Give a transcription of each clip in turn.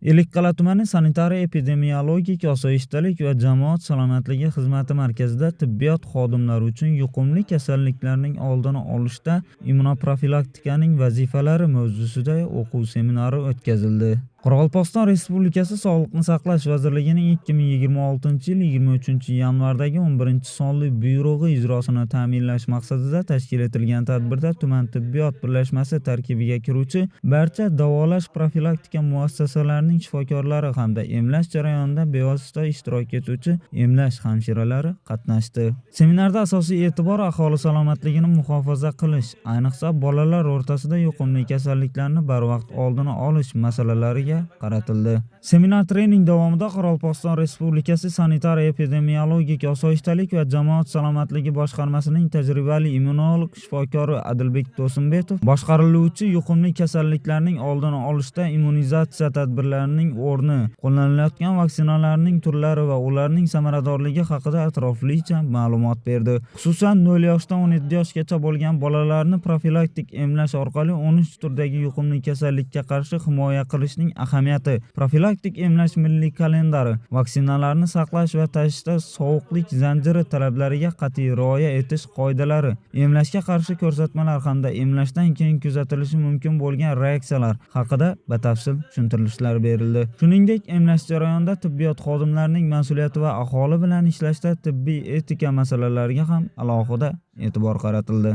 Ellikqal'a tumani sanitariya epidemiologik osoyishtalik va jamoat salomatligi xizmati markazida tibbiyot xodimlari uchun yuqumli kasalliklarning oldini olishda immunoprofilaktikaning vazifalari mavzusida o'quv seminari o'tkazildi. Qoraqalpog'iston Respublikasi Sog'liqni saqlash vazirligining 2026-yil 23-yanvardagi 11-sonli buyrug'i ijrosini ta'minlash maqsadida tashkil etilgan tadbirda tuman tibbiyot birlashmasi tarkibiga kiruvchi barcha davolash profilaktika muassasalarining shifokorlari hamda emlash jarayonida bevosita ishtirok etuvchi emlash hamshiralari qatnashdi. Seminarda asosiy e'tibor aholi salomatligini muhofaza qilish, ayniqsa bolalar o'rtasida yuqumli kasalliklarni barvaqt oldini olish masalalariga qaratildi. Seminar trening davomida Qoraqalpog'iston Respublikasi sanitariya epidemiologik osoyishtalik va jamoat salomatligi boshqarmasining tajribali immunolog shifokori Adilbek To'simbetov boshqariluvchi yuqumli kasalliklarning oldini olishda immunizatsiya tadbirlarining o'rni, qo'llanilayotgan vaksinalarning turlari va ularning samaradorligi haqida atroflicha ma'lumot berdi. Xususan, 0 yoshdan 17 yoshgacha bo'lgan bolalarni profilaktik emlash orqali 13 turdagi yuqumli kasallikka qarshi himoya qilishning ahamiyati, profilaktik emlash milliy kalendari, vaksinalarni saqlash va tashishda sovuqlik zanjiri talablariga qat'iy rioya etish qoidalari, emlashga qarshi ko'rsatmalar hamda emlashdan keyin kuzatilishi mumkin bo'lgan reaksiyalar haqida batafsil tushuntirishlar berildi. Shuningdek, emlash jarayonida tibbiyot xodimlarining mas'uliyati va aholi bilan ishlashda tibbiy etika masalalariga ham alohida e'tibor qaratildi.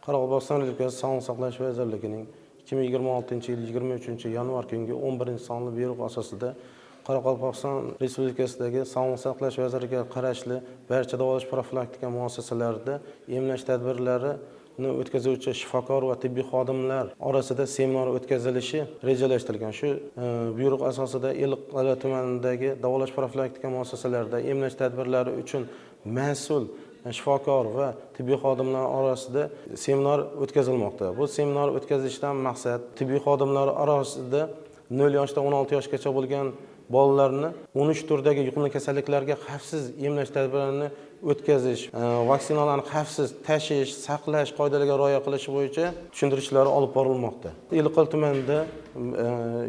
Qoraqalpog'iston Respublikasi Sog'liqni saqlash vazirligining 2026-yil 23-yanvar kungi 11-sonli buyrug'i asosida Qoraqalpog'iston Respublikasidagi Sog'liqni saqlash vazirligiga qarashli barcha davolash profilaktika muassasalarida emlash tadbirlarini o'tkazuvchi shifokor va tibbiy xodimlar orasida seminar o'tkazilishi rejalashtirilgan. Shu buyruq asosida Ellikqal'a tumanidagi davolash profilaktika muassasalarida emlash tadbirlari uchun mas'ul shifokor va tibbiy xodimlar orasida seminar o'tkazilmoqda. Bu seminar o'tkazishdan maqsad tibbiy xodimlar orasida 0 yoshdan 16 yoshgacha bo'lgan bolalarni 13 turdagi yuqumli kasalliklarga xavfsiz emlash tadbirlarini o'tkazish, vaksinalarni xavfsiz tashish, saqlash qoidalariga rioya qilish bo'yicha tushuntirishlar olib borilmoqda. Ellikqal'a tumanida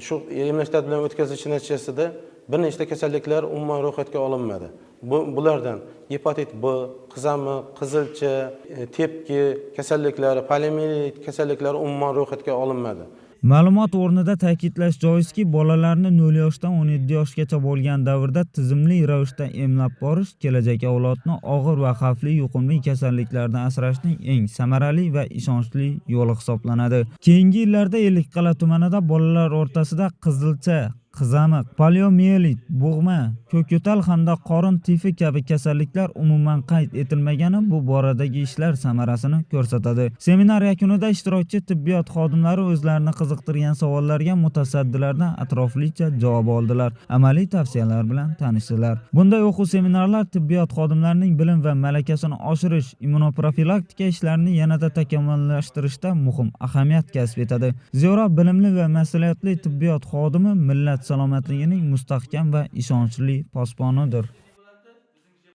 shu emlash tadbirlarini o'tkazish natijasida bir nechta kasalliklar umuman ro'yxatga olinmadi. Bulardan gepatit B, qizamiq, qizilcha, tepki kasalliklari, poliomiyelit kasalliklari umuman ro'yxatga olinmadi. Ma'lumot o'rnida ta'kidlash joizki, bolalarni 0 yoshdan 17 yoshgacha bo'lgan davrda tizimli ravishda emlab borish kelajak avlodni og'ir va xavfli yuqumli kasalliklardan asrashning eng samarali va ishonchli yo'li hisoblanadi. Keyingi yillarda Ellikqal'a tumanida bolalar o'rtasida qizilcha, qizamiq, poliomiyelit, bo'g'ma, ko'kyo'tal hamda qorin tifi kabi kasalliklar umuman qayd etilmagani bu boradagi ishlar samarasini ko'rsatadi. Seminar yakunida ishtirokchi tibbiyot xodimlari o'zlarini qiziqtirgan savollarga mutasaddilardan atroflicha javob oldilar, amaliy tavsiyalar bilan tanishdilar. Bunday o'quv seminarlar tibbiyot xodimlarining bilim va malakasini oshirish, immunoprofilaktika ishlarini yanada takomillashtirishda muhim ahamiyat kasb etadi. Zero bilimli va mas'uliyatli tibbiyot xodimi millat salomatligining mustahkam va ishonchli posbonidir.